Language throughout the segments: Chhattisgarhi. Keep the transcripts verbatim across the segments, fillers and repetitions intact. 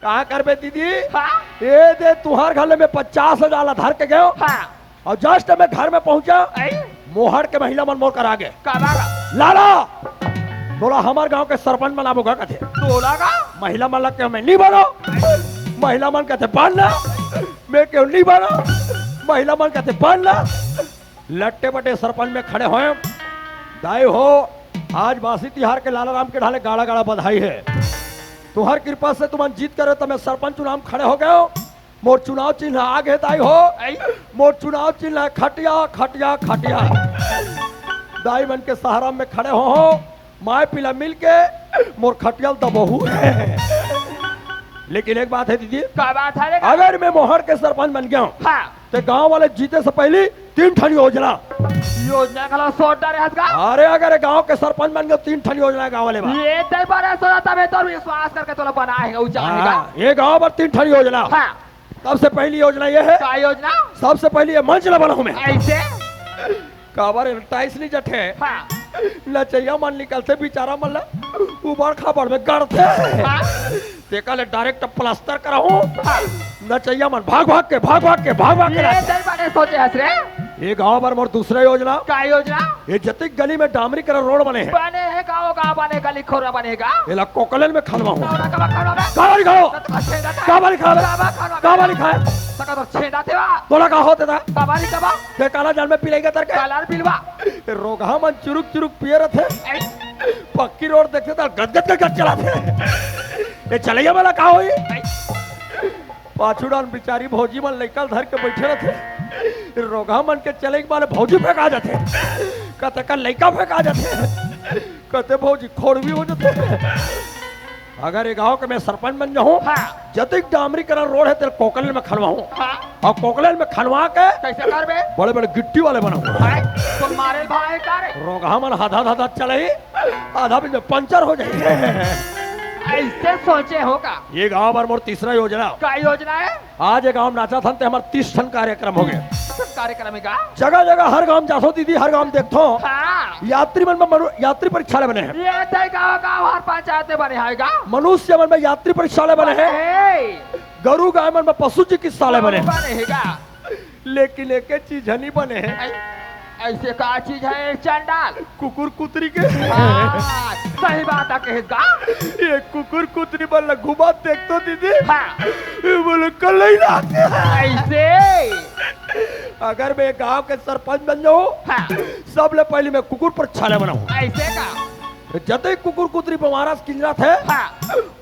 का करबे दीदी? हाँ? ए दे, तुंहर घर ले मैं पचास हजार ला धर के गेंव। हाँ। अउ just मैं घर में पहुंचा, आई? मोहड़ के महिला मन मोर करा गे। का बात? लाला, तोला हमर गांव के सरपंच बनाबो का कथे। तोला का? महिला मन ला केहेंव मैं नी बनो। महिला मन कथे बन ना, मैं केहेंव नी बनो। महिला मन कथे बन ना। लट्टे बट्टे सरपंच में खड़े होय। दाई हो, आज बासी तिहार के लाला राम के ढाले गाड़ा गाड़ा बधाई हे। तुंहर कृपा से तुमन जीत करे त मैं सरपंच चुनाव में खड़े हो गेंव। मोर चुनाव चिन्ह आगे हे दाई हो। आई। मोर चुनाव चिन्ह हे खटिया, खटिया, खटिया। दाई मन के सहारा में खड़े होय हों, माय पिला मिल के मोर खटिया ल दबोहू। लेकिन एक बात हे दीदी, का बात हे रे? अगर मैं मोहड़ के सरपंच बन गेंव, हाँ। त गांव वाले जीते से पहिली तीन ठन योजना। योजना घलो सोच डारे हस का? अरे, अगर गांव के सरपंच बन गेंव, तीन ठन योजना गांव वाले बर। ए तैं बने सोचा, तभे तोर विश्वास करके तोला बनाए हे, उ जाने का? हाँ, ए गांव बर तीन ठन योजना। हाँ। सबसे पहिली योजना ए हे। का योजना? सबसे पहिली ए मंच ला बनाहूं मैं। अइसे? काबर, ए टाइल्स नी जठे। हाँ। नचइया मन निकलथे बिचारा मन ला उबड़ खाबड़ में गड़थे। हाँ। तेकर ले direct plaster कराहूं। हाँ। नचइया मन भाग भाग के, भाग भाग के, भाग भाग के ए नाचे। तैं बने सोचे हस रे। ए गांव बर मोर दूसरा योजना। का योजना? ए जतिक गली में डामरीकरण रोड बने हे। बने हे, गांव गांव बने, गली खोरा बने हे का? एला कोकलेन में खनवाहूं। खनवा, खनवा, खनवा। काबर नी खनवाहूं? त तोर छेदा था। काबर नी खनवाहूं? काबर खनवा? काबर नी खनवाहूं? त का तोर छेदा थे वा? तोला का होथे ता? काबर नी खनवाहूं? ते काला जाल में पिलई के तर के? काला पिलवा। ए रोगहा मन चुरुक चुरुक पिए रथे। ए? पक्की रोड देखथे त गदगद गदगद चलाथे। ए चलइया वाला का होही? ए? पाछू डाहन बिचारी भौजी मन लइका ल धर के बइठे रथे। रोगहा मन के चले के बाद भौजी फेंका जाथे, कते का लइका फेंका जाथे, कते भौजी खोड़वी हो जाथे। अगर ए गांव के मैं सरपंच बन जाहूं, हाँ। जतिक डामरीकरण रोड हे, तेला कोकलेन में खनवाहूं। हाँ। अउ कोकलेन में खनवा के कइसे करबे? बड़े बड़े गिट्टी वाले बनाहूं। हाँ, तो मारे भाई का रे? रोगहा मन हदा हदा चलही, आधा बीच में पंचर हो जाही। अइसे सोचे हो का? ए गांव बर मोर तीसरा योजना। का योजना हे? आज ए गांव में नाचत हन ते हमर तीस ठन कार्यक्रम होगे। तीस ठन कार्यक्रम हे का? जगह जगह हर गांव में जाथों दीदी, हर गांव में देखथों। हाँ। यात्री मन में मनु-, यात्री परीक्षालय बने हे। ए तैं गांव गांव हर पंचायत में बने हे का? मनुष्य मन में यात्री परीक्षालय बने हे। हे। गरु गाय मन में पशु चिकित्सालय बने हे। बने हे का? लेकिन एके चीज ह नी बने हे। अइ-, अइसे का चीज हे चंडाल? कुकुर कुतरी के। हाँ, सही बात हे कहे का? ए कुकुर कुतरी मन ला घुमा देखथों दीदी। हाँ। ए बोले कलई लागथे। अइसे? अगर मैं गांव के सरपंच बन जाहूं, हाँ। सबले पहिली मैं कुकुर परीक्षालय बनाहूं। अइसे का? जतई कुकुर कुतरी बमारस किंजरथे, हाँ।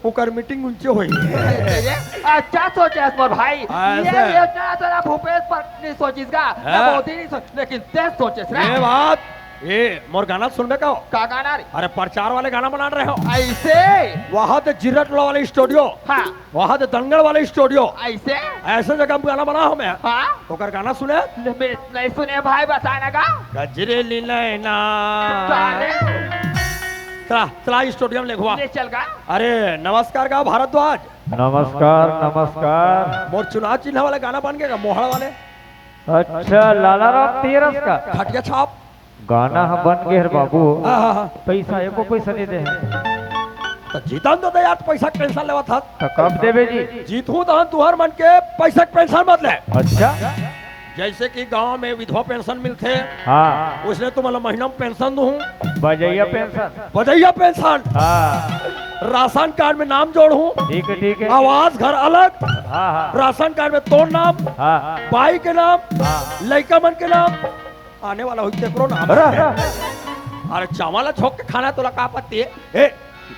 ओकर मीटिंग उंचे होही। अरे, अच्छा सोचे हस मोर भाई। अइसे। ए योजना तोला भूपेश पर नी सोचिस का, ना हाँ। मोदी नी सोच, लेकिन तें सोचेस रे। ए बात, ए मोर गाना सुनबे का? का गाना रे? अरे प्रचार वाले गाना बना रहे हो। अइसे? वहां ते जीरा टोला वाले स्टूडियो। हाँ। वहां ते दंगल वाले स्टूडियो। अइसे? अइसे जगह में गाना बनाहूं मैं। हाँ। ओकर गाना सुने? ले, मैं नहीं सुने भाई, बता ना गा। गजरेली नैना। अरे। चला, चला स्टूडियो में लिखवा। ले चल गा। अरे नमस्कार गा भारद्वाज। नमस्कार, नमस्कार। मोर चुनाव चिन्ह वाला गाना बन गे गा, मोहड़ वाले। अच्छा, लाला राम तेरस का। खटिया छाप। गाना ह बन गे हर बाबू। हाँ, हाँ, हाँ। पइसा, एको पइसा नइ दे हे। त जीतन तो दे यार, पइसा के टेंशन लेवत हस। त कब देबे जी? जीतहूं तहन तुंहर मन के पइसा के टेंशन मत ले। अच्छा। जइसे कि गांव में विधवा पेंशन मिलथे, हाँ। वइसने तुमन ला महीना में पेंशन दूहूं। बजैया पेंशन। बजैया पेंशन। हाँ। राशन कार्ड में नाम जोड़हूं। ठीक हे, ठीक हे। आवास घर अलग। हाँ, हाँ। राशन कार्ड में तोर नाम, हाँ। बाई के नाम, हाँ। लइका मन के नाम, आने वाला होही तेकरो नाम। अरे। अरे चावल ला छोंक के खाना हे, तोला का आपत्ति हे? ए,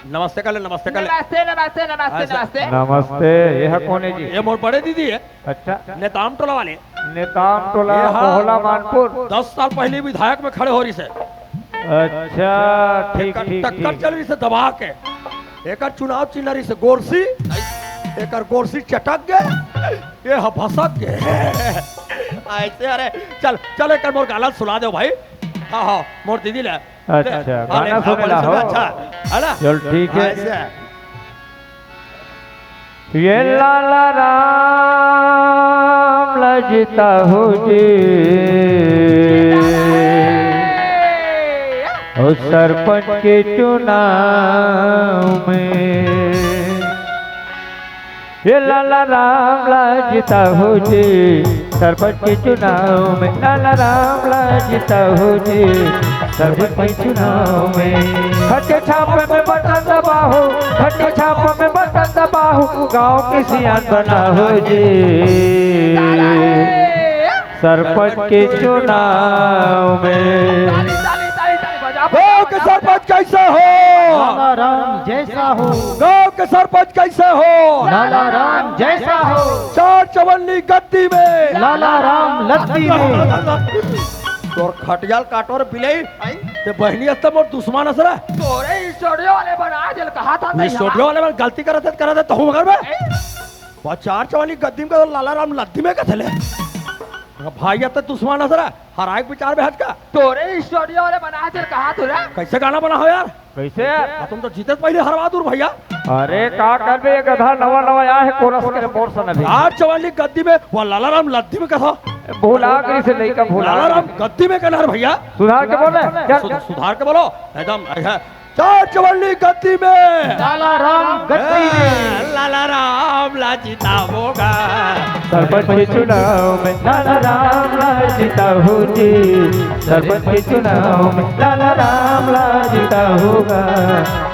नमस्ते कर ले, नमस्ते कर ले। नमस्ते, नमस्ते, नमस्ते, ऐसा। नमस्ते। नमस्ते, ये ह कोन हे जी? ये मोर बड़े दीदी हे। अच्छा। नेताम टोला वाले। नेताम टोला, ये हाँ। मोहला मानपुर। दस साल पहिली विधायक में खड़े हो रहिसे। अच्छा, ठीक, एकर ठीक, टक्कर ठीक। चल रहिसे दबा के। एकर चुनाव चिन्ह रहिसे गोरसी, एकर गोरसी चटक गे, ये ह भसक गे। अइसे, अरे, चल, चल, एकर मोर गाना सुना देव भाई। हाँ, हाँ, मोर दीदी ले। अच्छा, ले, हाँ, गाना ले, सुने हाँ, ला सुने, हो। अच्छा, है ना? चल, ठीक हे। अइसे। ये लाला राम लजता हो जी, ओ सरपंच के चुनाव में। हे लाला राम ला जिताहू जी, सरपंच के चुनाव में। लाला राम ला जिताहू जी, सरपंच के चुनाव में। खट्टे छाप में बटन दबाहू, खट्टे छाप में बटन दबाहू, गांव के सियान बनाहू जी, सरपंच के चुनाव में। ताली, ताली, ताली, ताली बजा, बजा, गांव के बजा, सरपंच बजा। कैसे हो? लाला राम जैसा हो। गांव के सरपंच कैसे हो? लाला राम जैसा हो। चार चवन्नी गद्दी में। लाला राम लद्दी में। तोर खटियाल काटोर बिलई। आई? ते बहिनी अस त मोर दुश्मन अस रे। तोरे स्टूडियो वाले बना दिल, कहा था तैयार। स्टूडियो वाले मन गलती करत हे, करत हे, तहूं मगर बे। आई? वो चार चवन्नी गद्दी में का लाला राम लद्दी में कथे ले। भाई, अब तो दुश्मन अस रे। हराए के विचार में हट का। तोरे स्टूडियो वाले बना दिल, कहा तू रे। कैसे गाना बना हो यार? कैसे? आ, तुम तो जीते पहले हरवा दूर भैया। अरे का करबे, ये गधा नवा नवा आया है, कोरस के मोर सन अभी। चार चवन्नी गद्दी में, वो लाला राम लद्दी में कथा। भुला गई से लइका, भुला लाला गई। राम गद्दी में कहना है भैया। सुधार के बोले, क्या? सु-, सुधार के बोलो, एकदम, ऐसा। चार चवन्नी गद्दी में। लाला राम गद्दी में। ए, लाला राम ला जिताहू गा। सरपंच के चुनाव में लाला राम ला जिताहू जी, सरपंच के चुनाव में लाला राम ला जिताहू गा,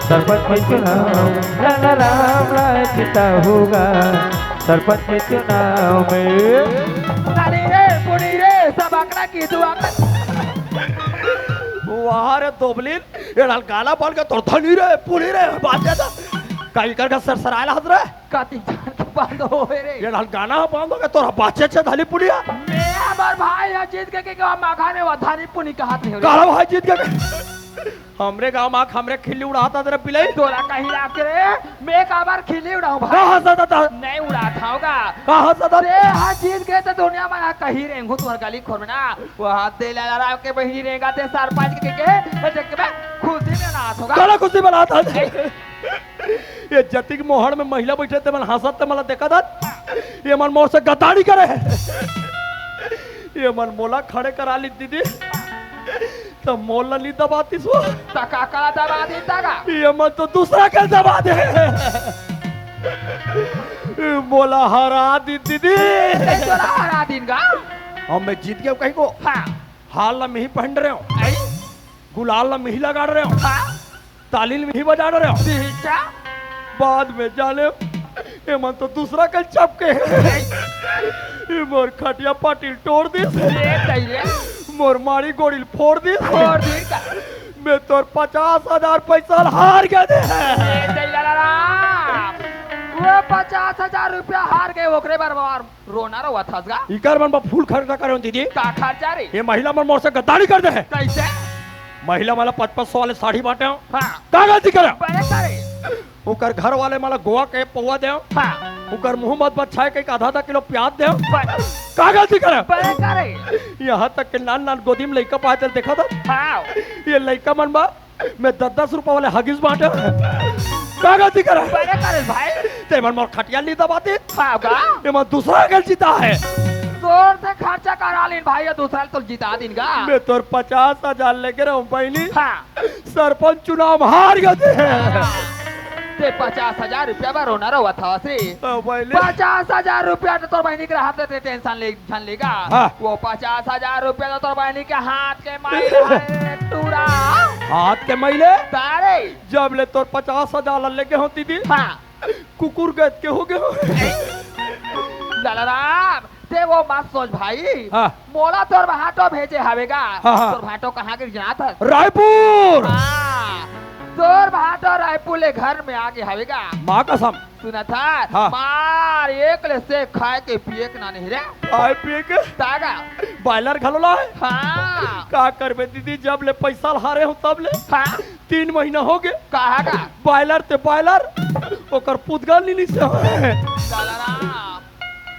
सरपंच के चुनाव में लाला राम ला जिताहू गा, सरपंच के चुनाव में। ताली रे, पुड़ी रे, सब अकड़ा की दुआ। वाह रे दोबलिन, ये डाल गाना बन के तोर धनी रे, पुड़ी रे, बाजे दा। कहीं करके सरसराए ला हत रे। कति जान के बंद होए रे। ये डाल गाना बंद हो गया, तोरा बाचे छे धनी पुड़िया। मैं हमर भाई ह जीत के, के, के हम आखा ने वा धनी पुनी कहत रहे हो रे। काला भाई जीत के। हमरे गांव में आख हमरे खिल्ली उड़ाता तेरे पिलाई। तोरा कहीं राख के रे, मैं काबर खिल्ली उड़ाऊं भाई? कहाँ से दादा? नहीं उड़ात होगा। कहाँ से दादा? ते हा जीत गए तो दुनिया में कहीं रेंगू तोर गली खोर में ना। वो हाथ दे लाला राम के बहिनी रेंगा ते सरपंच के, के, के, ते देख के मैं खुशी में नाच होगा। काला खुशी मनात हे। ये जतिक मोहड़ में महिला बैठे ते मन हंसत ते मला देखा दत। ये मन मोर से गद्दारी करे हे। ये मन मोला खड़े करा ली दीदी। त मोला नी दबातीस वो। त का काला दबा दी तगा? ये मन तो दूसरा के दबा दे। मोला हरा दी दीदी। ते तोला हरा दिन गा? अब मैं जीत गया कहीं को। हाँ। हार ला मैं ही पहन रहे हो। आई? गुलाल ला मैं ही लगा रहे हो। हाँ। ताली ल मिही बजा डरे हो। बीटा। बाद में जाने, एमन तो दूसरा कल चपके। ए मोर खटिया पाटिल टोर दिस। ए दैया। मोर माड़ी गोड़िल फोर दिस। फोर दिस का। मैं तोर पचास हजार पैसा ल हार गए दे। ए दैया ला ला। वो पचास हजार रुपया हार गए, ओकरे बार बार रोना रोवत हस गा? इकर मन बा फूल खर्चा करे हो दीदी। का खर्चा रे? ये महिला मन मोर से गद्दारी कर दे हे। कैसे? महिला मन ला पाँच पाँच सौ वाले साड़ी बांटे हो। हाँ। का गलती करे? बड़े करे। उकर घर वाले मन ला गोवा के पौवा दे हो। हाँ। उकर मुंह मत बछाए के आधा आधा किलो प्याज दे हो। बड़े का गलती करे? बड़े करे। यहाँ तक के नान नान गोदी में लइका पाए तेल देखा था। हाँ। ये लइका मन बा मैं दस दस रुपया वाले हगिस बांटे। का गलती करे? बड़े करे भाई। ते मन मोर खटिया नी दबाते। हाँ बा। ये मन दूसरा के जिता हे। तोर से खर्चा करा लीन भाई, ये दूसरा तो जिता दिन गा। मैं तोर पचास हजार लेके रहूं बहिनी। हाँ। सरपंच चुनाव में हार गए थे। हाँ। ते पचास हजार रुपया बा रोना रोवत हवस रे। हाँ, बहिनी। पचास हजार रुपया तो तोर बहिनी के रहत ते टेंशन ले झन लेगा। हाँ। वो पचास हजार रुपया तो तोर बहिनी के हाथ के माई रहा है, टूरा। हाथ के मइले? तारे। जब ले तोर पचास हजार ला लेके हो दीदी, हाँ। कुकुर गत के हो गए हो। लाला राम, ते वो मत सोच भाई। हाँ। मोला तोर भांटो भेजे हवे गा। हाँ, हाँ। तोर भांटो कहाँ के जानत हस? रायपुर। हाँ। तोर भांटो रायपुर ले घर में आगे हवे गा। माँ कसम। सुनत हस? हाँ। मार एक ले से खाए के पिए के ना नहीं रे। खाए पिए के? तागा। बॉयलर घलो लाए? हाँ। का करबे दीदी, जब ले पैसा ल हारे हो तब ले। हाँ। तीन महीना हो गए। कहा का? बॉयलर ते बॉयलर, ओकर पुतगल नी निसे। साला राम।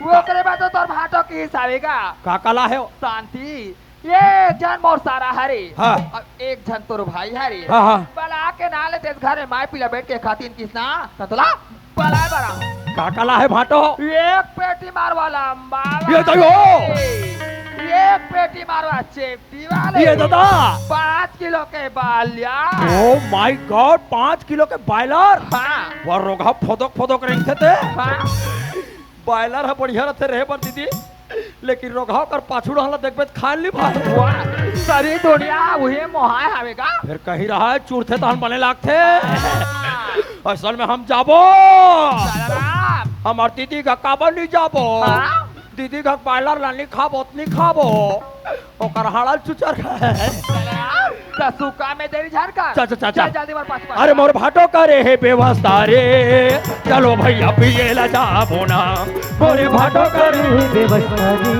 ओकरे बाद तो तोर भांटो के हिसाबे का। का कला है? शांति। एक झन मोर सारा हरे। हाँ। अब एक झन तोर भाई हरे। हाँ, हाँ। बला के ना लेते घर में माय पीला बैठ के खातीन किसना, त तोला बलाए बरा। का कला है भांटो? एक पेटी मार वाला अम्बा। ये तो हो। एक पेटी मारवा चेपटी वाले। ये दादा। पाँच किलो के बायलर। Oh my God, पाँच किलो के बायलर। हाँ। वो रोगहा फोदक फोदक रेंगथे ते। हाँ। बायलर ह बढ़िया रथे रहे बर दीदी, लेकिन रोगहा कर पाछू डहन ला देखबे त खाए नी भाई। वाह, सारी दुनिया उहे मोहाय हावे गा। फेर कहीं रहा चुरथे तहन बने लागथे। हाँ। असल में हम जाबो। दादा राम। हमर दीदी घर काबर नी जाबो? हाँ? दीदी घर बायलर ला नी खाबो त नी खाबो। ओकर हाड़ा ल चुचर खाए। त सुक्का में देरी झन कर। चा, चा, चा, चा। चल जल्दी बर पाछू, पाछू। अरे मोर भाटो करे हे व्यवस्था रे, चलो भैया पिए ला जाबो ना। मोर भाटो करे हे व्यवस्था रे,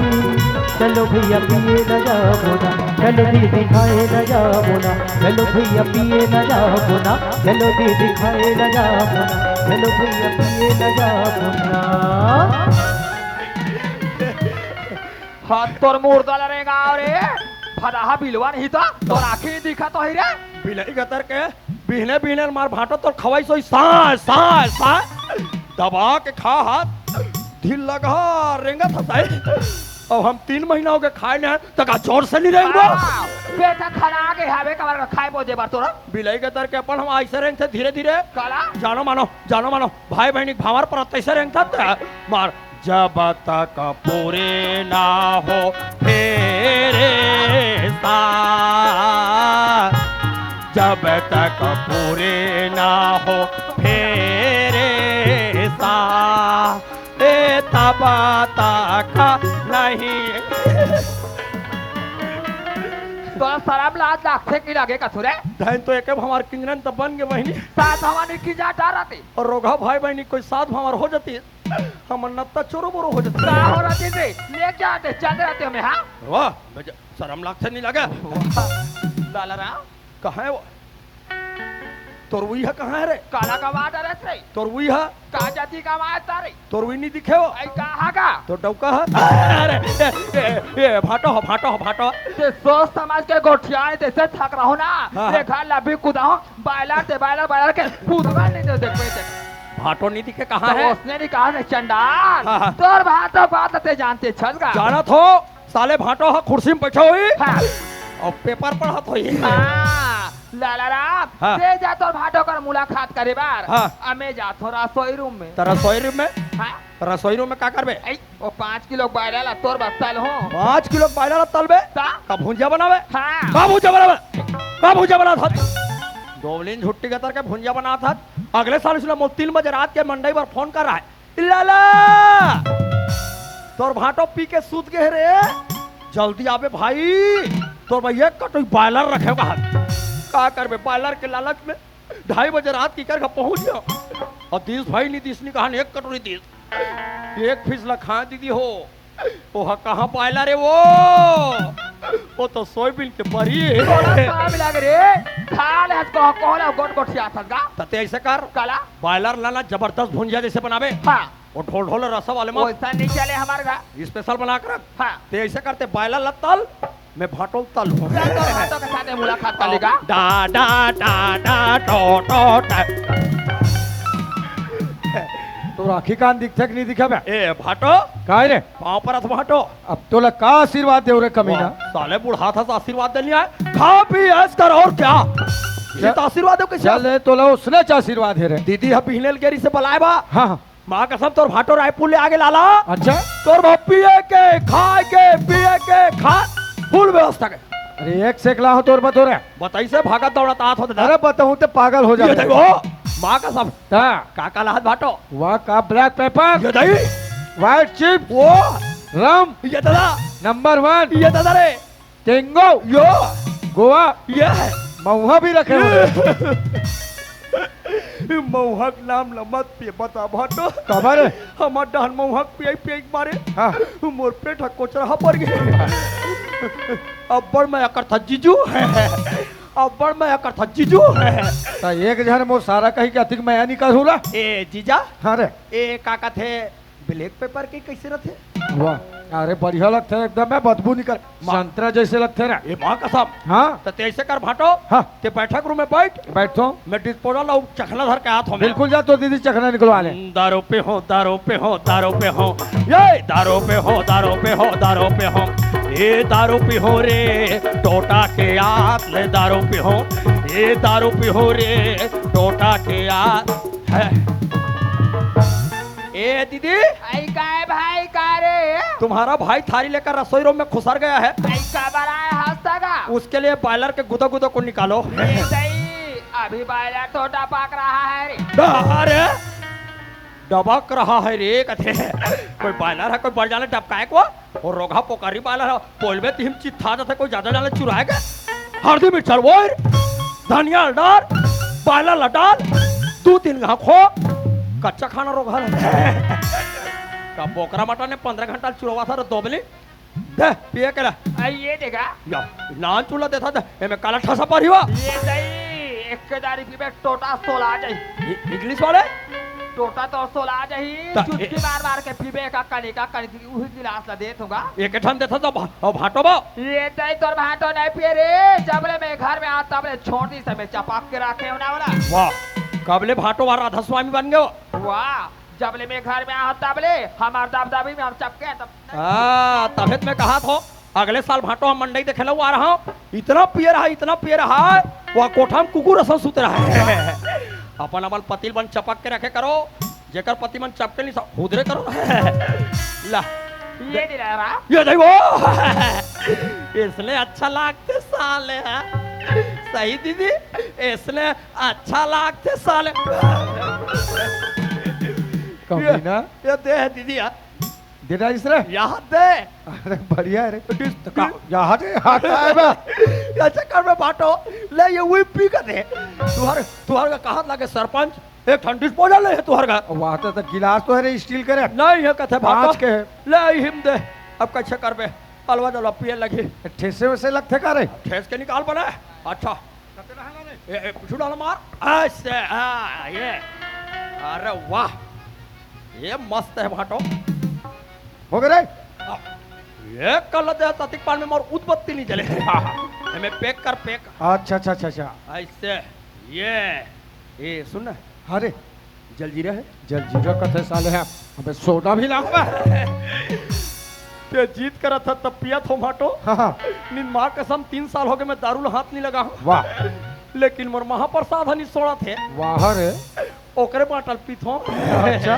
चलो भैया पिए ला जाबो ना। चलो दीदी खाए ला जाबो ना। चलो भैया पिए ला जाबो ना। चलो दीदी खाए ला जाबो ना। चलो भैया पिए ला जाबो ना। हाथ तोर मुर्दा ला रेंगाव रे। भदाहा बिलवा नहीं त तोर आँखी दिखत होही रे। बिलई गतर के बिहने बिहने मार भाटो तोर खवाई सोई साँय, साँय, साँय। दबा के खा हाथ। ढील लगा रेंगत हस। अब हम तीन महीना हो गए खाए नहीं, त का जोर से नहीं रेंगबो? हाँ, पेट खना के हावे कमर का खाए बोजे बार तोरा। बिलई गतर के अपन हम ऐसे रेंगथे धीरे धीरे। काला? जानो मानो, जानो मानो, भाई बहनी के भावर पर तैसे रेंगथत मार। जब तक पूरे ना हो फेरे सा, जब तक पूरे ना हो फेरे सा, ए तब तक नहीं। तोला सरम लाज लागथे कि लगे कछु रे? धन तो एके हमार किंजरन त बन गे बहिनी। सात हवा नहीं किंजा डरती। अउ रोगहा भाई बहिनी कोई सात हमार हो जाती। हमर नत्ता चोरो बोरो हो जाते। का हो रतिन रे? ले क्या आते? चल रहे हमें, हाँ? वाह, गजब, शरम लागथे नहीं लगे। वाह, लाला राम। कहाँ है वो? तोर उई ह कहाँ है रे? काला का वाट अरे रे। तोर उई ह? का जाति का वाट तारे? तोर उई नहीं दिखे हो? आई कहाँ का? तोर डौका ह? अरे, ए, ए, ए, भाटो हो, भाटो हो, भाटो। ते सोच समझ के गोठियाए, जैसे थक रहो ना। हाँ, हाँ। देखा लभी कुदाओ, बायलर ते बायलर, बायलर के फुदवा नहीं दे, देख, देख। भाटो नहीं दिखे, कहाँ तो है? उसने नहीं कहा, नहीं चंडाल। हाँ, हाँ। तोर भाटो बात ते जानते छल गा। जानत हो, साले भाटो ह कुर्सी में बैठा होई। हाँ। अउ पेपर पढ़त होई। हाँ, लाला राम, हाँ। ते जा तोर भाटो कर मुलाकात करे बार। हाँ। अमे जात हो रसोई रूम में। त रसोई रूम में? हाँ। रसोई रूम में का करबे? ऐ, वो पाँच किलो बायला ला तोर बस तल हो। पाँच किलो बायला ला तलबे? ता? का भुंजा बनाबे? हाँ। का भुंजा बनाबे? का भुंजा बना था? दोवलिन झुट्टी के तर के भुंजा बना था। अगले साल इसने मोर तीन बजे रात के मंडई बर फोन कर रहा है। लाला! तोर भाटो पी के सूत गे रे। जल्दी आबे भाई। तोर भाई एक कटोरी बायलर रखे का हाथ। का करबे? बायलर के लालच में ढाई बजे रात के कर घर पहुंच गया। अउ दिस भाई नहीं दिस नहीं कहा एक कटोरी दिस। एक पीस ला खा दीदी हो। ओह कहाँ पायला रे वो? वो तो सोयाबीन के बरी हे। तोला का मिला गे रे? खा ले हस कहो, कहो ले गोट गोट से आथस गा। त ते ऐसे कर। काला? बायलर लाना जबरदस्त भुंजिया जैसे बनाबे। हाँ। वो ढोल ढोल रसा वाले में। वैसा नहीं चले हमारे घर। स्पेशल बना कर रख। हाँ। ते ऐसे करते बायलर ला तल, मैं भाटो ल तल हूँ। चल तो भाटो के साथ मुलाकात कर लेगा। डा, डा, डा, डा, टो, टो, टा। तोर आँखी कान दिखथे कि नहीं दिखे बे? ए, भाटो। काय रे? पाँव परत भाटो। अब तोला का आशीर्वाद देव रे कमीना? वाह, साले बुढ़ा था तो आशीर्वाद देने आए। खा पी ऐश कर और क्या? ये तो आशीर्वाद हो कैसे? चल रे, तोला उसने च आशीर्वाद हे रे। दीदी ह बिहने ल गेरी से बलाए बा। हाँ, हाँ। माँ कसम तोर भाटो रायपुर ले आगे लाला। अच्छा? तोर भाव पिए के, खाए के, पिए के, खा, फुल व्यवस्था के। अरे एक से एक लाहो तोर बतोरे। बताई से भागत दौड़त आत होते। अरे बताऊँ ते पागल हो ये जाते। देखो, माँ कसम। हाँ। का का लाहत भाटो? वाह का ब्लैक पेपर। ये दही। White chips. वो। रम। ये दादा। नंबर वन। ये दादा रे। टेंगो। यो। गोवा। ये। महुआ भी रखे हो। महुआ के नाम ल मत पिए, बता भाटो। काबर? हमर डहन महुआ के पिए पिए के मारे। हाँ। मोर पेट ह कोचरा पर गे। अब्बड़ मया करथा जीजू। अब्बड़ मया करथा जीजू। त एक झन मोर सारा कही के अतिक मया निकल हो रहा। ए जीजा। हाँ रे। ए का कथे? ब्लैक पेपर के कैसे रथे? वाह, अरे बढ़िया लगथे एकदम, मैं बदबू निकल, माँ। संतरा जैसे लगथे ना। ए माँ कसम। हाँ। त तैं अइसे कर भाटो। हाँ। तैं बैठक रूम में बैठ। बैठो। मैं डिस्पोजल अउ चखना धर के आत हों मैं। बिल्कुल जा, तोर दीदी चखना निकलवा ले। हम्म, दारू पीहूँ, दारू पीहूँ, दारू पीहूँ। ये दारू पीहूँ, दारू पीहूँ, दारू पीहूँ। ये दारू पीहूँ रे, टोटा के याद ले दारू पीहूँ। ये दारू पीहूँ रे, टोटा के याद। है। ए दीदी। आई काय भाई, का रे? तुम्हारा भाई थारी लेकर रसोई रूम में खुसर गया है। आई काबर आए हस गा? उसके लिए बॉयलर के गुदा गुदा को निकालो। ए दई, अभी बॉयलर तो डबक रहा है रे। अरे, डबक रहा है रे, कथे। कोई बॉयलर है, कोई बड़ जाने डबकाए को? अउ रोगहा पोकरी बॉयलर है, बोलबे त हिम चित्था जाथे, कोई जादा जाने चुराए के? हरदी मिर्चा ल ओइर, धनिया ल डार, बॉयलर ल डार, दू तीन घांव खो, कच्चा खाना रोगहा ल। त बोकरा मटन ने पंद्रह घंटा ल चुरवाथे रे दोबली। दे, पिए के ला। आ, ये देखा। या, नान चूल्हा देथा दे, एमे काला ठसा पर हिवा। ये दई, एक दारी पीबे टोटा सोला जाही। इ-, इंग्लिश वाले? टोटा तो सोला जाही, त चुटकी ए- मार मार के पीबे का कनिका कनिकी उही गिलास ला देत होगा। एक ठन देथा तो भा-, अउ भाटो बा। ये दई तोर भाटो नहीं पिए रे, जबले मैं घर में आ तबले छोड़ दिस, मैं चपक के राखे होना वाला। वाह, कबले भाटो वाला राधा स्वामी बन गयो। वाह, जबले मैं घर में आ तबले हमार दबदबी में हम चपके तब। हाँ, तभे त मैं कहत हों, अगले साल भाटो हम मंडई देखे ला आ रहा हों, इतना पिए रहा, इतना पिए रहा, वो कोठा में कुकुर असन सुते रहा। अपन अमल पति ल बन चपक के रखे करो, जेकर पति मन चपके नहीं सा-, हुदरे करो। ला। ये नहीं रहा। ये नहीं वो। इसने अच्छा लागथे साले, हाँ। सही दीदी, इसने अच्छा लागथे साले। कमीना। ये, ये दे है दीदी, हाँ। दे डालिस रे? यहाँ दे। अरे बढ़िया है रे। डिस-, त का, यहाँ दे, यहाँ का है बा? ये चक्कर में भाटो, ले ये वही पी कर दे। तुहर, तुहर का कहत लागे सरपंच, एक ठन डिस्पोजल नहीं है तुहर का। वाह, तो, तो गिलास तो है रे, स्टील के रे। नहीं है, कथे भाटो। कांच के है। ले हिम दे, अब कैसे करबे? अलवा जलवा पिए लगी। ठेसे वैसे लगथे का रे? ठेस के निकाल बना। अच्छा। ए, ए, पिछू डाल मार। ऐसे, हाँ, ये। अरे वाह। ये मस्त है भाटो। हो गए रे? आ, ये कल दे ततिक पान में मोर उदबत्ती नहीं जले। एमे पैक कर, पैक। अच्छा, अच्छा, अच्छा, अच्छा। ऐसे, ये। ए, सुन ना। हाँ रे। जलजीरा है? जलजीरा कथे साले है। अबे सोडा भी लाऊंगा। ते जीत करत था तब पिया थो भाटो। हाँ, हाँ। निन माँ कसम तीन साल हो गए मैं दारू ला हाथ नहीं लगा हूँ। वाह। लेकिन मोर महाप्रसाद हनी सोड़ा थे। वाह रे। ओकरे बाटल पीथो। अच्छा।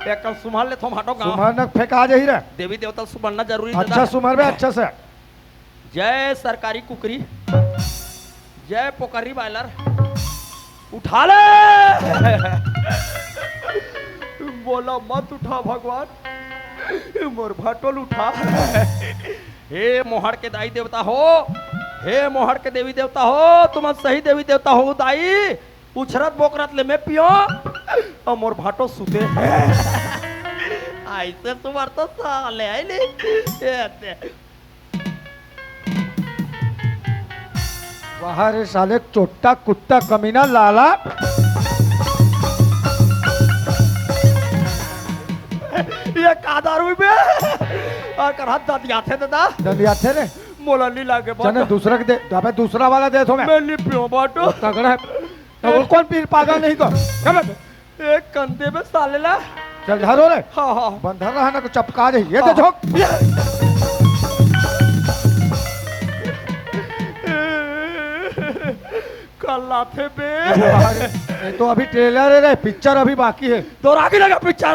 एक कम सुम्हर लेथो भाटो गाँव। सुम्हर न फेंका जाही रे। देवी देवता ल सुमरना जरूरी अच्छा दादा। सुम्हर बे अच्छा से। जय सरकारी कुकरी, जय पोकरी बॉयलर। उठा ले। बोला मत उठा भगवान, मोर भाटो ल उठा। हे मोहड़ के दाई देवता हो, हे मोहड़ के देवी देवता हो, तुमन सही देवी देवता हो दाई। उछरत बोकरत ले मैं पियो, अउ मोर भाटो सुते। ऐसे सुमर तो साले है नहीं। ये दे। वाह रे साले, चोट्टा कुत्ता कमीना लाला। ये का दारू बे? अउ कर हाथ दंदियाथे दादा। दंदियाथे रे। मोला नहीं लागे बात। चले दूसरा के दे, अबे दूसरा वाला दे तो मैं। मैं नहीं पियो बाटो। वो तगड़ा है। तो वो कौन पीर पागल नहीं तो? चल बे। एक कंधे में साले ला। चल धरो रे। हाँ, हाँ। बंधर रहा ना तो चपका दे। ये दे हाँ। झोंक। कल लाथे बे। अरे, ये तो अभी ट्रेलर है रे, पिक्चर अभी बाकी है। दौरा के लगा पिक्चर।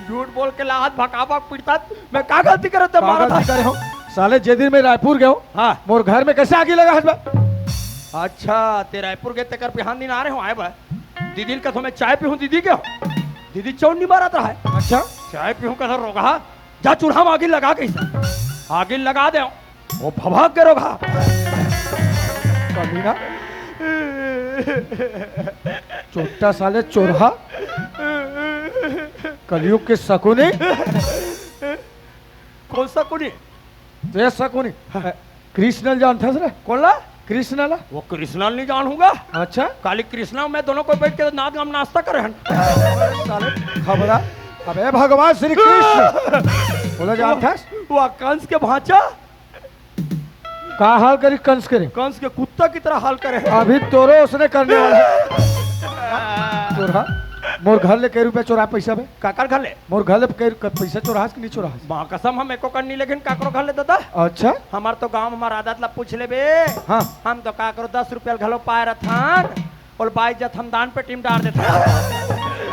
झूठ बोल के लाहत भकाभक पिटता। मैं का गलती करे ते का मारा गलती था? करे हो? साले जे दिन मैं रायपुर गयो, हाँ। मोर घर में कैसे आगी लगा हस बे? अच्छा, ते रायपुर गए तेकर बिहान दिन आ रहे हो आए बा। दीदी ल कथो मैं चाय पीहूँ दीदी के हो। दीदी चौन नहीं मारत रहा है। अच्छा। चाय पीहूँ कथो रोगहा, जा चूल्हा में आगी लगा के इसे। आगी लगा दे। वो भभक के रोगहा। कमीना। चोट्टा साले चोरहा। कलयुग के शकुनी। कौन शकुनी? ते शकुनी। हाँ। कृष्ण ल जानथस रे? कौन ला? कृष्ण ला। वो कृष्ण ल नहीं जानूंगा। अच्छा। काली कृष्ण मैं दोनों कोई बैठ के नाद गाम नाश्ता करे हन। साले खबरा। अबे भगवान श्री कृष्ण, बोला जानथस? वो कंस के भांचा। का हाल करी कंस के रे? कंस के कुत्ता की तरह हाल करे। अभी तोरो उसने करने वाला। चोरहा, मोर घर ले कई रुपया चोरा पैसा बे? काकर घर ले? मोर घर ले कई रु-, पैसा चोराहस कि नहीं चोराहस? माँ कसम, हम एको कन नहीं लेकिन काकरो घर ले दादा। अच्छा? हमार तो गांव, हमार आदत ला पूछ ले बे। हाँ। हम तो काकरो दस रुपया घलो पाए रथन। और बाई जत हम दान पेटी में डाल देते।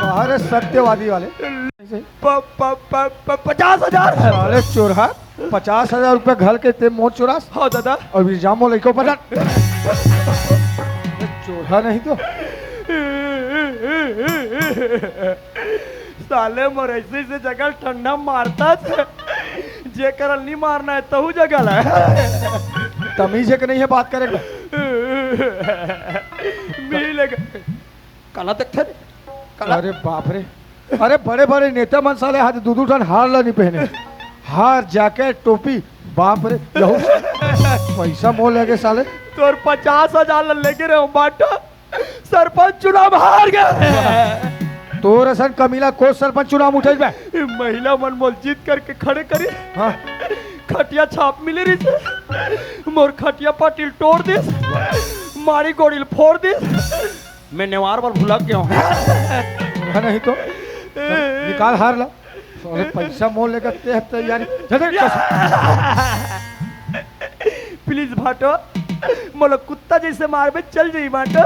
अरे सत्यवादी वाले। प-, प-, प-, प-, पचास हजार। साले चोरहा, पचास हजार रुपया घर के ते मोर चोरास। हाँ दादा। और ये जामो लइको पटा। चोरहा नहीं तो। साले मोर ऐसे, ऐसे जगह ठंडा मारता है। जे करल नहीं मारना है, तहू जगह है। तमीज के नहीं है बात करे का। मिलेगा। काला देखथे रे, काला। अरे बाप रे, अरे बड़े बड़े नेता मन साले हाथ दू दू ठन हार ला नहीं पहने, हार, जैकेट, टोपी। बाप रे, यहू पैसा मोल लगे साले। तोर पचास हजार ला लेके रहे हो बाटा, सरपंच चुनाव हार गए। तोर असन कमीना कोन सरपंच चुनाव उठे बे? महिला मन मोल जीत करके खड़े करी। हाँ। खटिया छाप मिले रही, मोर खटिया पाटिल तोड़ दिस, मारी गोड़िल फोड़ दिस। मैं नेवार बर भुलक गया हूँ। है नहीं तो निकाल हार ला। साले पैसा मोल लेकर ते हफ्ते यार। जल्दी। प्लीज भाटो, मोला कुत्ता जैसे मारबे चल जाई भाटो,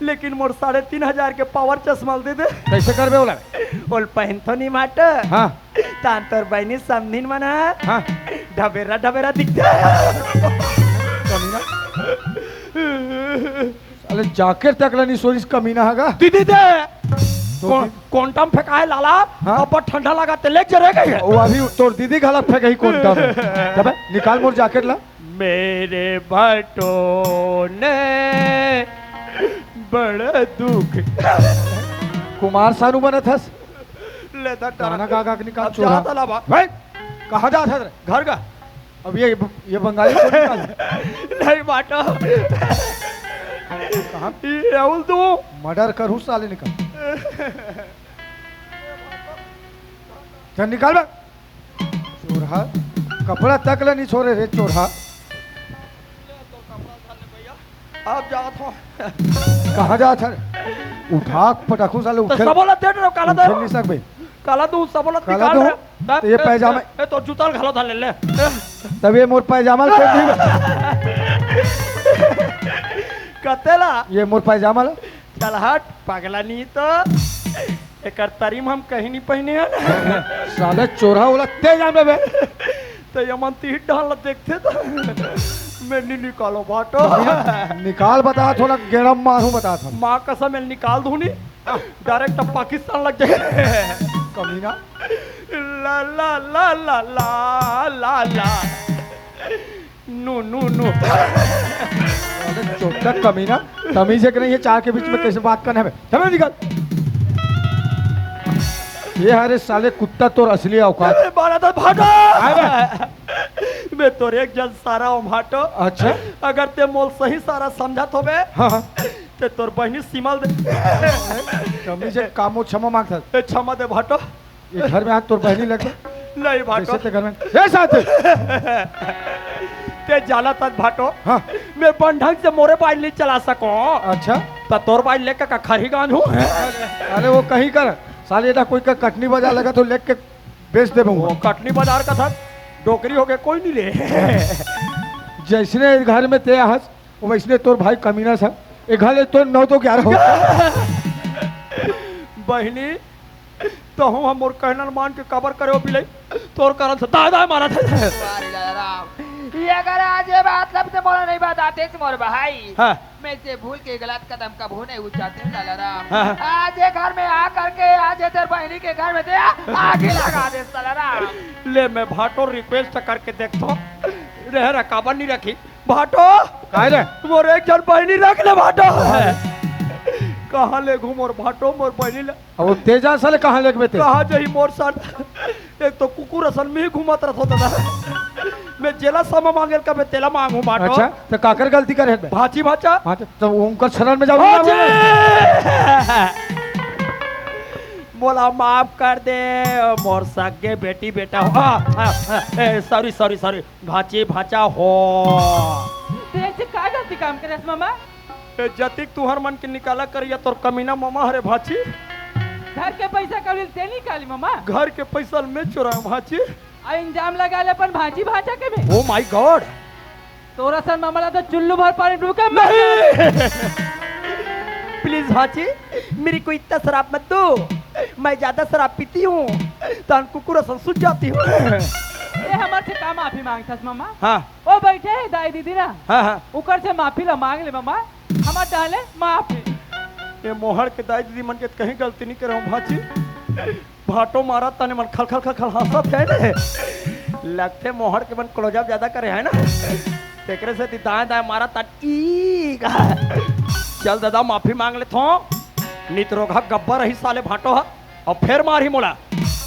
लेकिन मोर साढ़े तीन हजार के पावर चश्मा दे दे। कैसे करबे ओला? ओल पहन तो नहीं भाटो। हाँ। तान तोर बहनी समधिन मन ह। हाँ। ढबेरा ढबेरा दिखथे। कमीना। अरे जैकेट तक ला नहीं सोरिस कमीना हगा। दीदी दे। तो कौन, दीदी? कोंटम फेंकाए लाला। हाँ? अब ठंडा लगा ते लेके जरे गई है। वो अभी तोर दीदी घलक फेंकही कोंटम। जबे निकाल मोर जैकेट ला। मेरे भाटो ने बड़ा दुख। कुमार सानू बनत हस। ले धर गाना गा गा के निकाल अब चोरा। जात हला बा। भाई, कहाँ जात हस रे? घर का। अब ये, ये बंगाली को निकाल। नहीं बाटो। कहाँ? ये राहुल तू। मर्डर करूँ साले निकाल। चल निकाल बे। चोरहा, कपड़ा तक ले नहीं छोड़े रे चोरहा। अब जात हो। कहाँ जात हस? उठा पटाखू साले तो उठे। सबोला दे दो, काला दे। उठे नहीं सकबे। काला तू सबोला काला निकाल दो। रे। तो ये ए, पैजामा ए, ए, तो जूता घालो था ले ले। ए। तब ये मोर पैजामा ले पहन नहीं। कतेला? ये मोर पैजामा ले। चल हट, पगला नहीं तो। एकर तरीम हम कहीं नहीं पहने हैं। साले चोरहा वाला तेज आन बे। तो ये मन तीर डाल देखते तो। मैं नहीं निकालो बाटो। निकाल बता थोड़ा गेड़ा मारू बता था। माँ कसम मैं निकाल दूँ नहीं। डायरेक्ट अब पाकिस्तान लग जाए। कमीना। ला ला ला ला ला ला ला। नो नो नो। अरे चोट्टा कमीना, तमीज है कि नहीं? ये चार के बीच में कैसे बात करना है? चलो निकल। ये हरे साले कुत्ता तोर असली औकात। अरे बारा तो भाटो। आए बे। मैं तोर एक जन सारा हूँ भाटो। अच्छा। अगर ते मोल सही सारा समझत होबे, हाँ, हाँ। ते तोर बहनी सिमल दे। कमीज है, कामो क्षमा मांगता। ए, क्षमा दे भाटो। ये घर में आज तोर बहनी लग गई। नहीं भाटो। कैसे ते घर में? ए साथ। ते जाला तक भाटो। हाँ। मैं बन ढंग से मोरे बाइल नहीं चला सको। अच्छा। तो तोर बाइल लेकर का खरी गांज हूँ। अरे वो कहीं कर, साले ना कोई का कटनी बाजार लगा तो लेके बेच दे वो बहूँ। कटनी बाजार का था, डोकरी हो गए, कोई नहीं ले। जैसने घर में ते आहस, वो वैसने तोर भाई कमीना सा। एक घर ले तो नौ तो ग्यारह हो। बहनी, तो हम, हम मोर कहना मान के कबर करे हो बिलाई, तोर कारण से दाय दाय मारा था। अरे लाला राम, ये अगर आज ये बात लब से मोला नहीं बताते मोर भाई। हाँ। मैं से भूल के गलत कदम कभू नहीं उठाते लाला राम। हाँ, हाँ। आज ये घर में आ करके आज ये तेरे बहनी के घर में दे आ-, आगे लगा दे साला राम। ले मैं भाटो रिक्वेस्ट करके देखतो, रह रहा काबर नहीं रखी भाटो। काय रे? मोर एक जन बहनी रख ले भाटो। कहाँ ले घूम और भाटो मोर बहनी ला। अब वो तेजा साले कहाँ लेके बेते? कहाँ जाही मोर साथ? एक तो कुकुर असन में ही घूमत रहत होता था। मैं जेला समा मांगेल का मैं तेला मांगू भाटो। अच्छा, तो काकर गलती करे बे? भाची भाचा। हाँ, तो, तो उनकर शरण में जाओ ना भाची! बे। मोला माफ कर दे, मोर सगे बेटी बेटा हो। आ, आ, आ, ए, सॉरी, सॉरी, सॉरी, भांची भांचा हो। तेरे से का गलती काम करे हस मामा? ए, जतिक तुहर मन के निकाला करिया तोर कमीना मामा हरे भांची। घर के पैसा कौड़ी ते निकाली मामा। घर के पैसा ल मैं चुराए भांची। आ इल्जाम लगा ले अपन भांची भांचा के में। Oh my God! तोरा सन मामा ला तो चुल्लू भर पानी डूब के मर जाए। नहीं। प्लीज भांची, मेरे को इतना शराब मत दो। मैं ज्यादा शराब पीती हूँ, तो कुकुर सन सूझ जाती हूँ। ये हमार से का माफी मांगथस मामा? हाँ। ओ बैठे है दाई दीदी ना, हाँ, हाँ। उकर से माफी ला मांग ले मामा, हमार डाले माफी। ये मोहड़ के दाई दीदी मन के कहीं गलती नहीं करे हूँ भांची। भांटो मारा तने मन खल खल खल खल हंसत है ने। लगथे मोहड़ के मन क्लोजअप ज्यादा करे है ना, तेकरे से दाएं दाएं मारा तन ई। चल दादा, माफी मांग लेथो, नित रोगहा गब्बर रही साले भांटो ह, अउ फेर मारही मोला।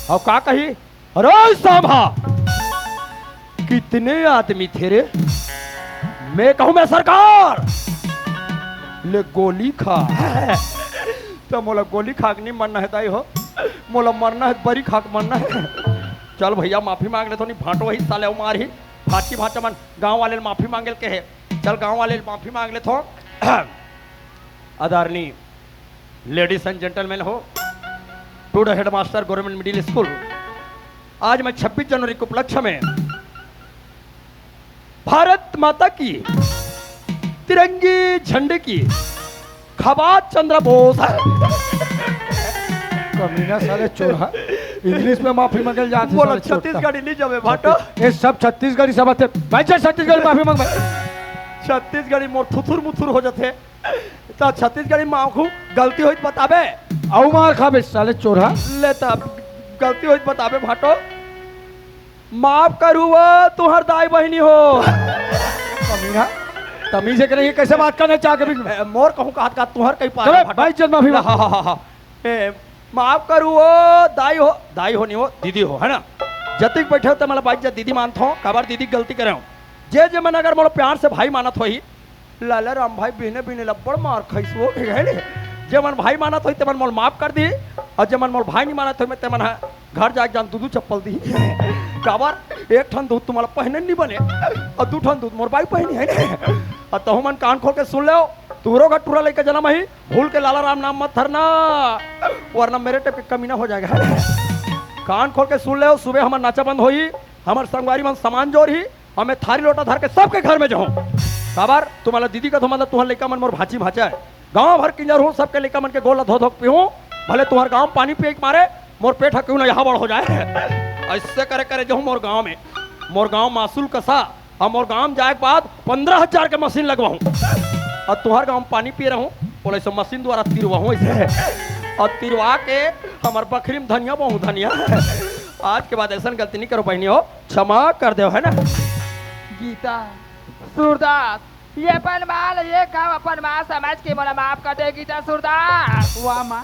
अउ का कही, अरे सांभा, कितने आदमी थे रे? मैं कहूं मैं सरकार, ले गोली खा। तो मोला गोली खा के नहीं मरना है दाई हो, मोला मरना है बरी खा के मरना है। चल भैया, माफी मांग लेथो, नहीं भांटो ही साले अउ मारही। भांची भांचा मन गांव वाले ल माफी मांगे ल कहे। चल गांव वाले ल माफी मांग लेथो। आदरणीय ladies and gentlemen हो, to the headmaster government middle school, आज मैं छब्बीस जनवरी के उपलक्ष्य में भारत माता की तिरंगी झंडे की खबात चंद्र बोस। कमीना साले चोरहा, इंग्लिश में माफी मांगे ल जात हे बोला साले चोरहा। छत्तीसगढ़ी नहीं जमे भांटो। ये सब छत्तीसगढ़ी सब आथे। भाई जा छत्तीसगढ़ी माफी मांग भाई। छत्तीसगढ़ी मोर थुथुर मुथुर हो जाथे। त छत्तीसगढ़ी मांगहूं, गलती होई त बताबे। अउ मार खाबे साले चोरहा। ले त गलती होई त बताबे भांटो। माफ करू वो तुहर दाई बहिनी हो। कमीना, तमीज है कि नहीं? कैसे बात करने चाह के बीच में? ए, मोर कहूं कहत का तुहर कहीं पारा चले, भांटो। भाई जन्म भी हाँ, हाँ, हाँ, हाँ। ए, माफ करू वो दाई हो, दाई हो नहीं हो, दीदी हो, है ना? जतिक बैठे हो ते मला बाई जत दीदी मानत हो, काबर दीदी गलती करे हो। जे जे मन अगर मोला प्यार से भाई मानत होही, लाला राम भाई बिहने बिहने ल अब्बड़ मार खाइस वो, ठीक है ने? जे मन भाई मानत होही, ते मन मोल माफ कर दी, अउ जे मन मोल भाई नहीं मानत होही, मैं ते मन ह घर जाके जान दू दू चप्पल दी। काबर एक ठन दूध तुम्हारा पहने नहीं बने, अउ दू ठन दूध मोर बाई पहनी है ने? अउ तहु मन कान खोल के सुन ले, तुहरो घर टूरा लइका जनम ही, भूल के लाला राम नाम मत धरना, वरना मेरे टाइप के कमीना हो जाएगा। कान खोल के सुन ले, सुबह हमर नाचा बंद होही, हमर संगवारी मन सामान जोरही, अउ मैं थारी लोटा धर के सबके घर में जाहूं। काबर? तुम्हारा दीदी का तो मतलब तुहर लइका मन मोर भांची भांचा है। गांव भर किंजरहूं, सबके लइका मन के गोड़ ला धो धो के पीहूं। भले तुहर गांव पानी पिए के मारे मोर पेट ह क्यों ना यहाँ बड़ हो जाए। ऐसे करे करे जाहूं मोर गांव में। मोर गांव मासूल कसा, अउ मोर गांव जाए के बाद पंद्रह हजार के मशीन लगवाहूं। अउ तुहर गांव पानी पिए रहूं, बोले सो मशीन द्वारा तिरवाहूं ऐसे। अउ तिरवा के हमर बखरी में धनिया बहु धनिया। आज के बाद ऐसन गलती नहीं करो बहिनी हो। क्षमा कर देव, है ना? गीता, सूरदास, ये अपन माँ ल, ये काम अपन माँ समझ के मोला माफ कर दे, गीता, सूरदास। वाह माँ,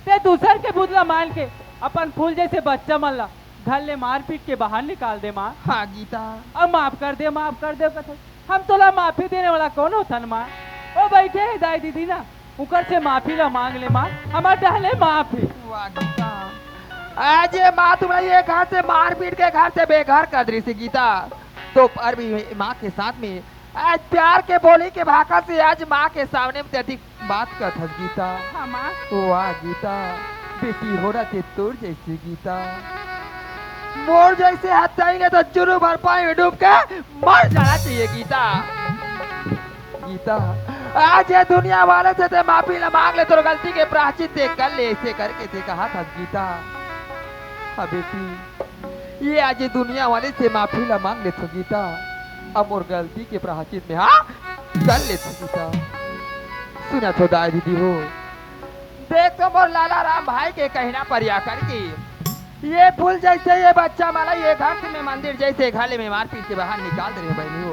ते दूसर के बुध ला मान के अपन फूल जैसे बच्चा मन ला घर ले मारपीट के बाहर निकाल दे माँ। हाँ गीता। अब माफ कर दे, माफ कर दे कथे। हम तोला माफी देने वाला कौन होथन माँ? ओ बैठे है दाई दीदी ना, उकर से माफी ला मांग ले माँ, हमार डाले माफी। वाह गीता, आज ये माँ तुम्हारा ये घर से मारपीट के घर से बेघर कर दी थी गीता, तो पर भी माँ के साथ में आज प्यार के बोली के भाखा से आज माँ के सामने में अधिक बात करथस गीता। हाँ माँ। वाह गीता, बेटी हो रहा थे तोर जैसे गीता, मोर जैसे हत्याई ने तो जुनू भर पानी में डूब के मर जाना चाहिए गीता। गीता, आज ये दुनिया वाले से ते माफी ला मांग ले, तोर गलती के प्रायश्चित ते कर ले, ऐसे करके ते कहा था गीता। हाँ बेटी, ये आज ये दुनिया वाले से माफी ला मांग ले तो गीता, अब मोर गलती के प्रायश्चित में हाँ कर ले तो गीता। सुना तो दाई दीदी हो, देख तो मोर लाला राम भाई के कहना पर या करके ये फूल जैसे ये बच्चा मला ये घर से मैं मंदिर जैसे घर ले मैं मारपीट के बाहर निकाल दे रहे हो बहनी हो।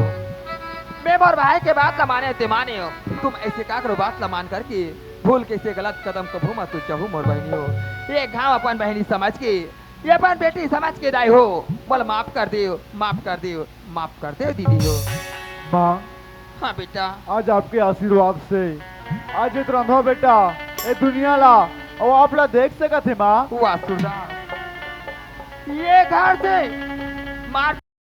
मैं मोर भाई के बात ला माने ते माने हो, तुम ऐसे काकरो बात ला मान करके भूल के से गलत कदम कभू मत उठाहू मोर बहनी हो। ये घाव अपन बहनी समझ के, ये अपन बेटी समझ के दाई हो, मोला माफ कर दियो, माफ कर दियो, माफ कर दियो दीदी हो। माँ, हाँ बेटा। आज आपके आशीर्वाद से आज ये तो रंधवा बेटा ये दुनिया ला अउ आप ला देख सकत हे माँ। वाह सुरदास, ये घर से मार